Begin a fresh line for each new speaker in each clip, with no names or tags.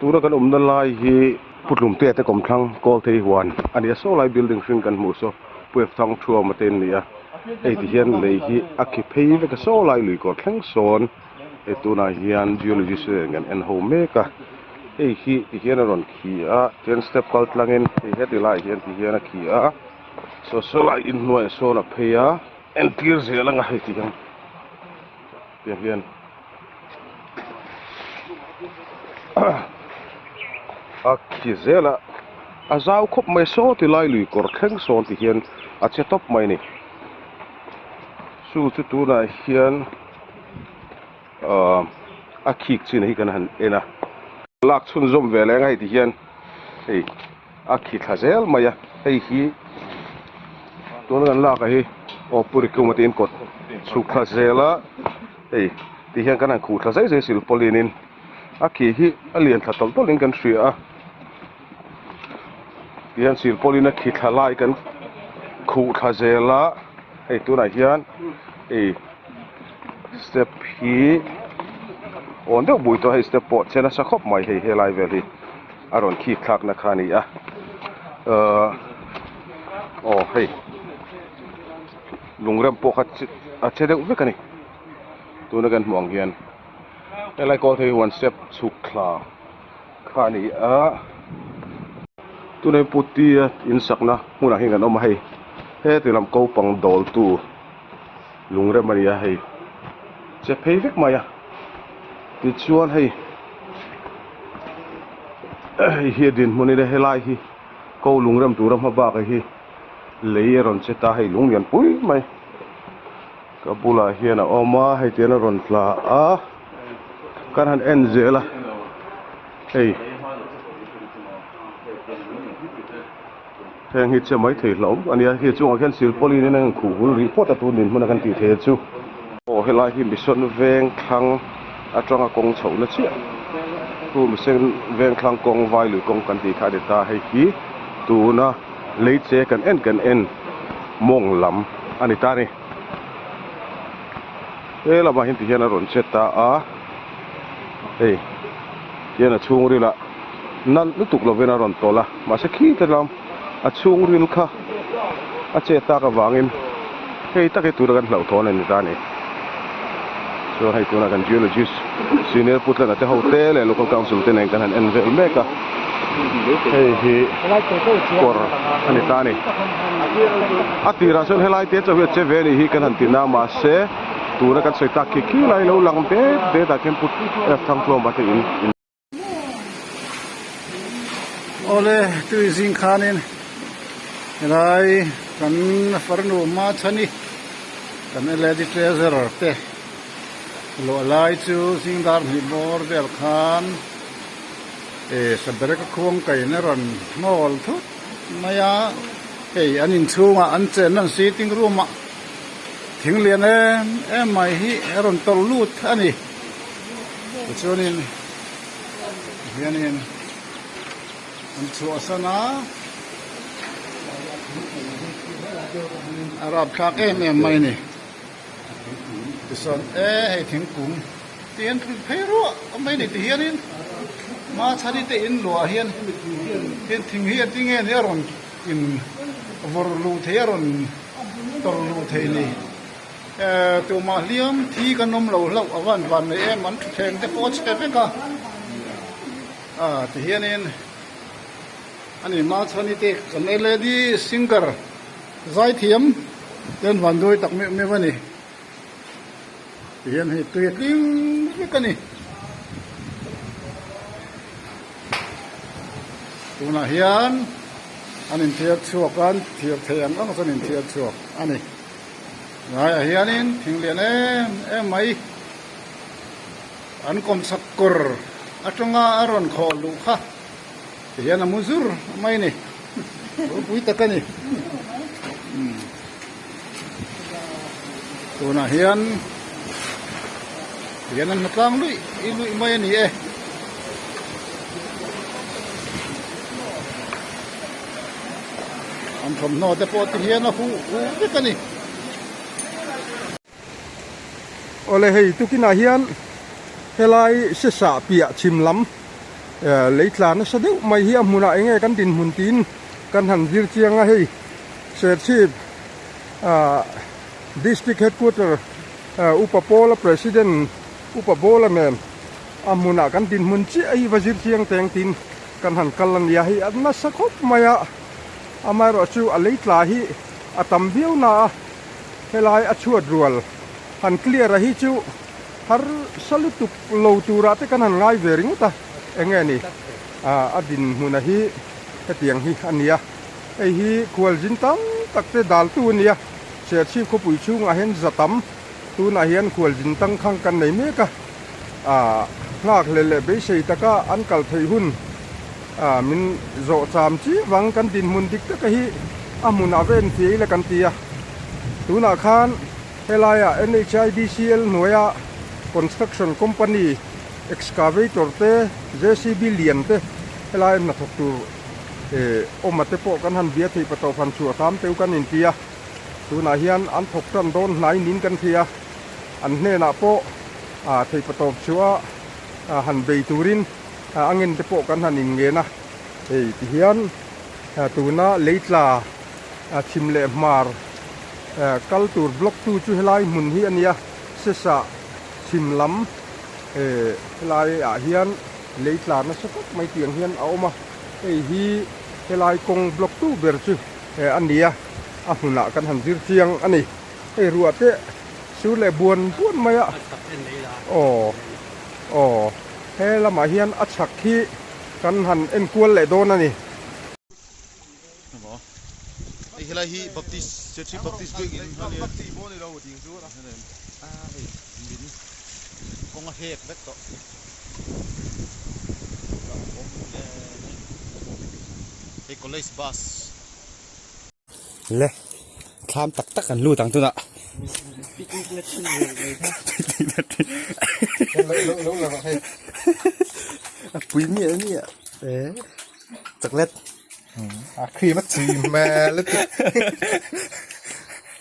Tuna kan awmna lai hi Pu Tlumtea te kawmthlang Kawlthei huan a ni a, saw lai building hring kan hmuh saw Pu F Thang Thuama te an ni a, hei ti hian lei hi a khi phei vek a, saw lai lui kawr thleng sawn hei tunah hian geologist te nen kan en ho mek a, hei hi ti hian a rawn khi a, chuan step kal tlangin hei heti laiah hian ti hian a khi a, saw saw lai inhnuaiah sawn a phei a, entir zel anga hei ti hian. Tiang hian a khi zel a, a zau khawp mai saw ti lai lui kawr thleng sawn ti hian a che tawp mai a ni. Chu chu tunah hian ahh a khik chin hi kan han en a, lak chhunzawm ve leh ang a hei ti hian hei a khi thla zel mai a hei hi tuna kan lak ah hi aw puri kuma tiin kawt chhuk thla zel a hei ti hian kan han khuh thla zai zai silpawlin in a khi hi a lian thla tawlh tawlh in kan hria a ti hian silpawlin a khi thla lai kan khuh thla zel a hei tunah hian hei step hi awn deuh bui tawh a hei step pawh che nasa khawp mai hei helai vel hi. A rawn khik thlakna kha a ni a ahh aw hei lungrem pawh kha a che deuh vek a ni tuna kan hmuh ang hian helai kawl thei hi one step chhuk thla kha a ni a tunah hian putia in sakna hmunah hian kan awm a hei heti lam ko pang dawltu lungrem a ni a hei che phei vek mai a tichuan hei. Hei hi a dinhmun ila helai hi ko lungrem tura hma bak hi lei a rawn che ta hei lung lian pui mai ka bulah hian a awm a hei tian a rawn tla a kan han en zel a hei heng hi che mai thei hlauh a nia hei chungah khian silpawlin in a in khuh hul rih phawt a tun dinhmun a kan tih theih chu aw helai hi mission veng thlang atanga kawng chhoh na chiah chu mission veng thlang kawng vai lui kawng kan tih kha a ni ta hei hi tuna lei che kan en kan en mawng lam a ni ta a ni he lamah hian tihian a rawn che ta a hei hian a chhungril ah nalh lutuk lovin a rawn tawlh a mahse khi te lam a chhungril kha a che tak avangin hei tak hi tuna kan hlauhthawn a ni ta a ni chuan hei tunah kan geologist senior putlana te ho te leh local council te nen kan han en vel mek a hei hi kawr a ni ta a ni a tirah chuan helai te chauh hi a che ve a nih hi kan han ti na mahse tuna kan sawi tak khi khi lai lo lang det det ah khian put thangtluang te in
Awle tui zing khanin helai kan farnu ma chhani kan led treasurer te luah lai chu zing dar hnih bawr vel khan eh sabereka khuang kaina rawn hnawl thut mai a hei an inchhungah an chenna an sitting room ah thing lian em em mai hi a rawn tawlh lut a ni tichuanin hianin an chhuahsan a a rapthlak em em mai a ni tichuan e hei thingkung te hian phei ruah mai a ni tihianin machhani te in luah hian thing hi engtin nge ni a rawn in vawrh luh theih a rawn tawrh luh theih ni. Tumah hliam thi kan awm lo hlauh a van van nei em an thutthleng te pawh a chhe vek a ah tihianin ani Machhani te kan led singer zaithiam te an van duai tak meuh meuh a ni tihian hei tui a tling vek a ni tunah hian an inthiar chhuak a an thiar thei ang ang chuan an inthiar chhuak a ni. Laiah hianin thing lian em em mai an kawmchhak kawr atanga a rawn khawh luh kha ti hian a mu zur mai a ni ropui tak a ni tunah hian ti hian an hmu tlang luih luih mai a ni e. An thawmhnaw te pawh ti hian a huh huh vek a ni.
Awle hei tukinah hian helai sisa piah chhim lam Lei tla nasa deuh mai hi a hmunah eng nge kan dinhmun tiin kan han zir chiang a hei Serchhip District Headquarter Upa Pawla President Upa Bawla nen a hmunah kan dinhmun chiah hi va zir chiang teng tiin kan han kal a nia hei a nasa khawp mai a amaherawh chu a lei tla hi a tam viau na a helai a chhuat rual han clear a hi chu Harsa lutuk lo turah te kan han ngai ve ringawt a, eng nge ni a dinhmuna hi hetiang hi a nia. Hei hi khualzin tam tak te daltu a nia, Serchhip khawpui chhungah hian za tam tunah hian khualzin tangkhang kan nei mek a, nghak hlel leh beisei taka an kal theih hun min zawh cham chiah vang kan dinhmun dik taka hi a hmunah va enfiah ila kan ti a, tunah khan. Helaiah NHIDCL hnuaia construction company excavator te, JCB lian te helai hnathawk tur awma te pawh kan han bia thei patawp han chhuah hram teu kan inti a. Tunah hian an thawk tan dawn hnai nin kan thei a, an hnenah pawh thei patawp chhuah a han bei turin a ngen te pawh kan han inngen a. Hei tihian tuna leitla chhim leh hmar kal tur block tu chu helai hmun hi a nia sesa chhim lam helai ah hian lei tla nasa tak mai tiang hian a awm a hei hi helai kawng block tu ber chu a ni a a hmunah kan han zir chiang a ni hei ruah te sur leh buan buan mai a aw aw he lamah hian a chhak hi kan han enkual leh dawn a ni.
Hei helai hi Baptist Church hi Baptist biak in a nia a hei min kawng a hlek vek tawh hei college bus.
Le thlam tak tak an lut ang tunah. A pui miah miah e chocolate.
A cream a tui hmel lutuk.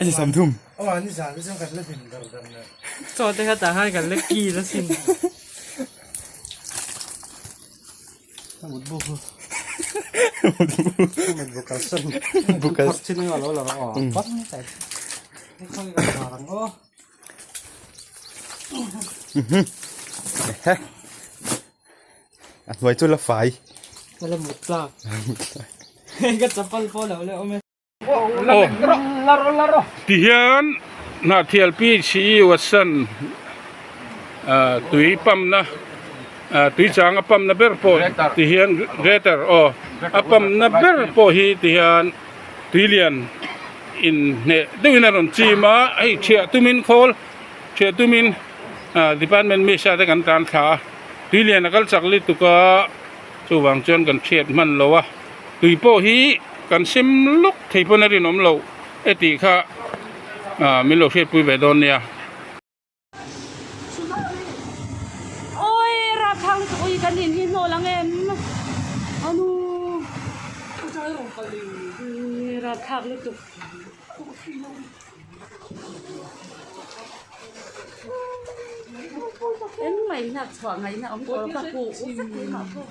A chi sam thum.
Aw ni zan te chuan kan la hlim dar dar nen.
Chaw te kha tah khan kan la kil asin.
A mut bu khu.
Mut bu.
Mut bu kalsan.
Bu kal.
Phak chin a lo lang aw. Pat mai. Khawi kan har ang aw.
A hnuai chu la fai.
Ka la mut tlak. Ka chapal pawh lo la awm e.
Tihian Hnahthial PHE Watson tui pump na tui chang a pump na ber pawh tihian greater aw a pump na ber pawh hi tihian tui lian inhneh deuhin a rawn chim a hei thiah tumin khawl thiah tumin department misa te kan tan thla a. Tui lian a kal chak lutuk a, chuvang chuan kan hriat hman lo a, tui pawh hi kan sem lawk thei pawn a rinawm loh e tih kha ah min lo hriatpui ve dawn nia.
Awi rapthlak lutuk ui kan in hi hnawh lang em anu rapthlak lutuk. Engmah in hak chhuah ngaihna awm tawh ka huh vek mai mah pawh.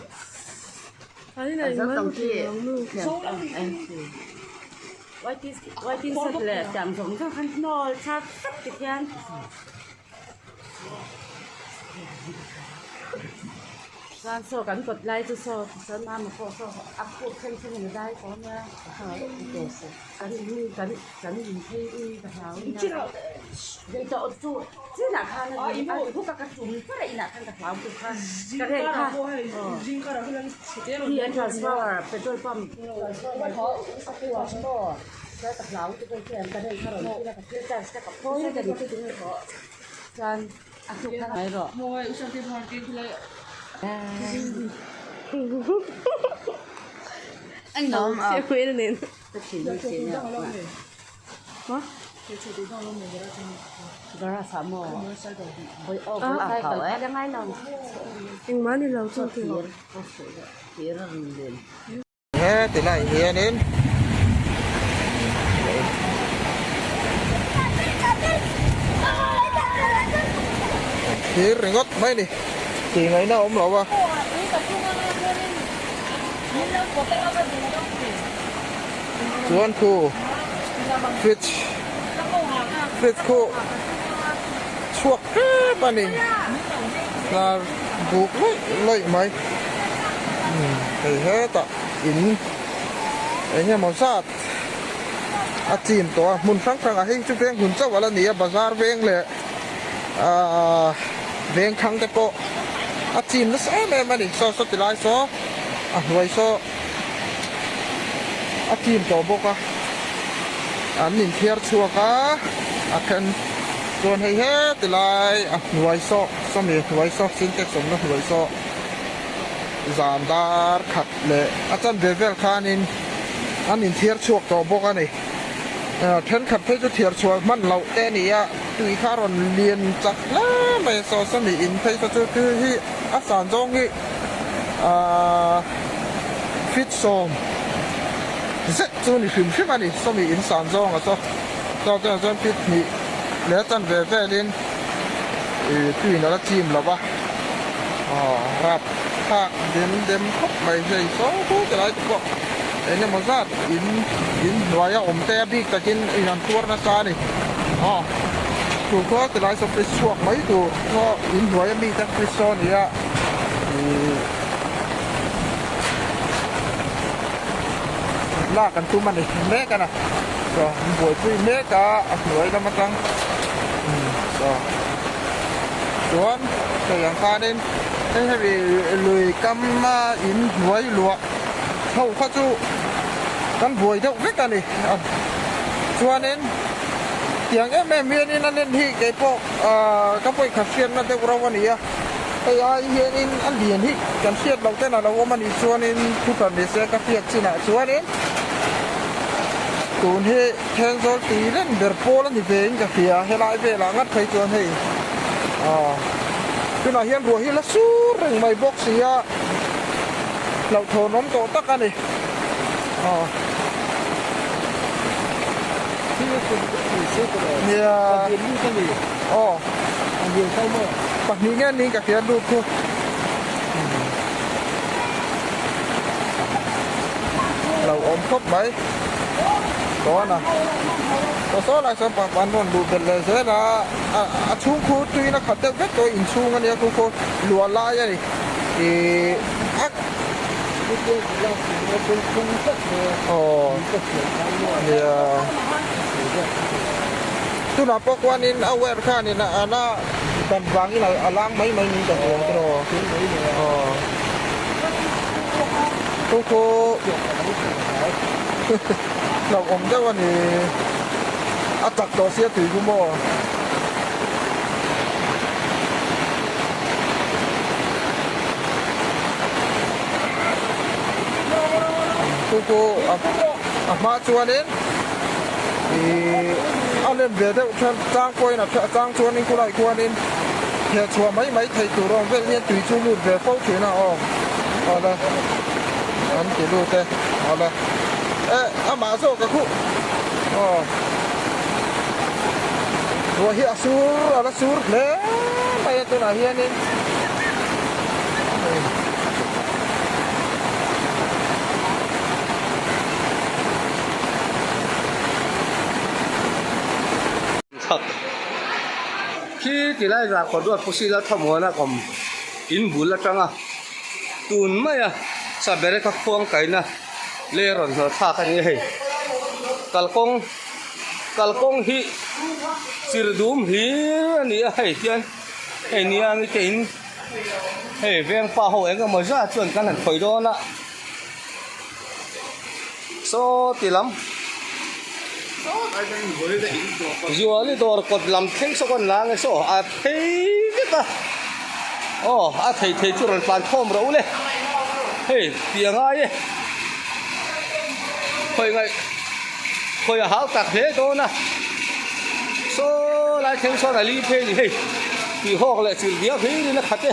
Waiting shed leh tiang zawng zawng khan hnawl thlak vek ti khian. Chuan saw kan kawt lai chu saw chuan mama pawh saw a khup thleng thleng in a dai tawh ania kan in kan kan in phei ui ka hlau in a tawh chu chinah khan a ni a huk a ka tum far a inah khan ka hlau tuk kha ka rel kha hi an transformer petrol pump ka hlau tuk a ka rel kha rawn ka thil charge ka ka phawi ka ni chuan. A hluk kha ngai rawh.
He tilai hianin thir ringawt mai a ni tih ngaihna a awm lo a.
Chuan khu fridge fridge khu chhuak hrep a ni hnar buk laih laih mai hei hetah in eng emaw zat a chim tawh a hmun hrang hrangah hei chu veng hun chauh a la ni a bazar veng leh ahh veng thlang te pawh a chim nasa em em a ni saw saw ti lai saw a hnuai saw a chim tawh bawk a an inthiar chhuak a a then chuan hei heti lai a hnuai saw sawmi hnuai saw sintex awmna hnuai saw zan dar khat leh a chanve vel khanin an inthiar chhuak tawh bawk a ni. Thenkhat phei chu thiar chhuah hman loh te a ni a, tui kha a rawn lian chak hle mai a, saw sawmi in phei saw chu tui hi a san zawng hi ahh feet sawm zet chu ni hrim hrim a ni, sawmi in san zawng a saw saw chuan chuan feet hnih leh a chanve velin ih tuiin a la chim lo va, aw rap thlak dem dem khawp mai hei saw hu ti lai te pawh. Eng emaw zat in in hnuaia awm te a bik takin in an tuar nasa a ni. Aw chu khaw ti lai saw fridge chhuak mai tur khaw in hnuaia mi te fridge saw a ni a ih lak an tum a ni mek a na saw an buaipui mek a a hnuai lam atang umm saw chuan hei ang khanin hei hemi lui kama in hnuai luah. Ho kha chu kan buai deuh vek a ni. Chuanin tiang em em hianin an en hi keipawh ka vawikhat hriatna deuh rauh a ni a. Hei ai hianin a lian hi kan hriat loh ten a lo awm a nih chuanin thu hran ni se ka hriat chinah chuanin tun hi Thenzawl tui reng ber pawl a ni ve in ka hria. Helai velah ngat phei chuan hei tunah hian ruah hi la sur reng mai bawk si a. Hlauhthawn awm tawh tak a ni. Aw. Nia. Aw. Pahnih nge niin ka hria lut chu. Lo awm khawp mai. Tawn a. Saw saw lai sawn an rawn luh belh leh zel a. A chhung khu tuiin a khat deuh vek tawh a inchhung a nia khu khu luah lai a ni. Ih a aw nia tunah pawh khuanin a wire khanin a la dan vangin a lang mai mai niin ka hria tiraw aw khu khu hlauhawm deuh a ni a chak tawh sia tui chu maw. Chu chu a hma chuanin ihh a lem ve deuh then chang pawhin a chang chuanin khulai khuanin theh chhuah mai mai theih tur awm vel hian tui chu lut ve fo thin a aw awle an ti lut e awle eh amah zawk a khuh aw. Ruah hi a sur a la sur hle mai a tunah hianin
Chhak khi ti lai zah kawt ruat pawh sila thlamuana kawm in bul atanga tun maia sabereka khuang kaina lei a rawn hnawh thlak a ni a hei kalkawng. Kalkawng hi chir dum hlir a ni a hei hian hei niang te in hei veng pa ho eng emaw zat chuan kan han khawi dawn a saw ti lam zuali dawr kawt lam thleng saw kan la nge saw a phei vek a aw a thei thei chu rawn tlan khawm rawh u le hei tih a ngai e khawi ngaih. Khawi a hau tak hle dawn a, saw lai thleng sawn a li phei a ni hei, tih hawk leh chil diak hlir in a khat e.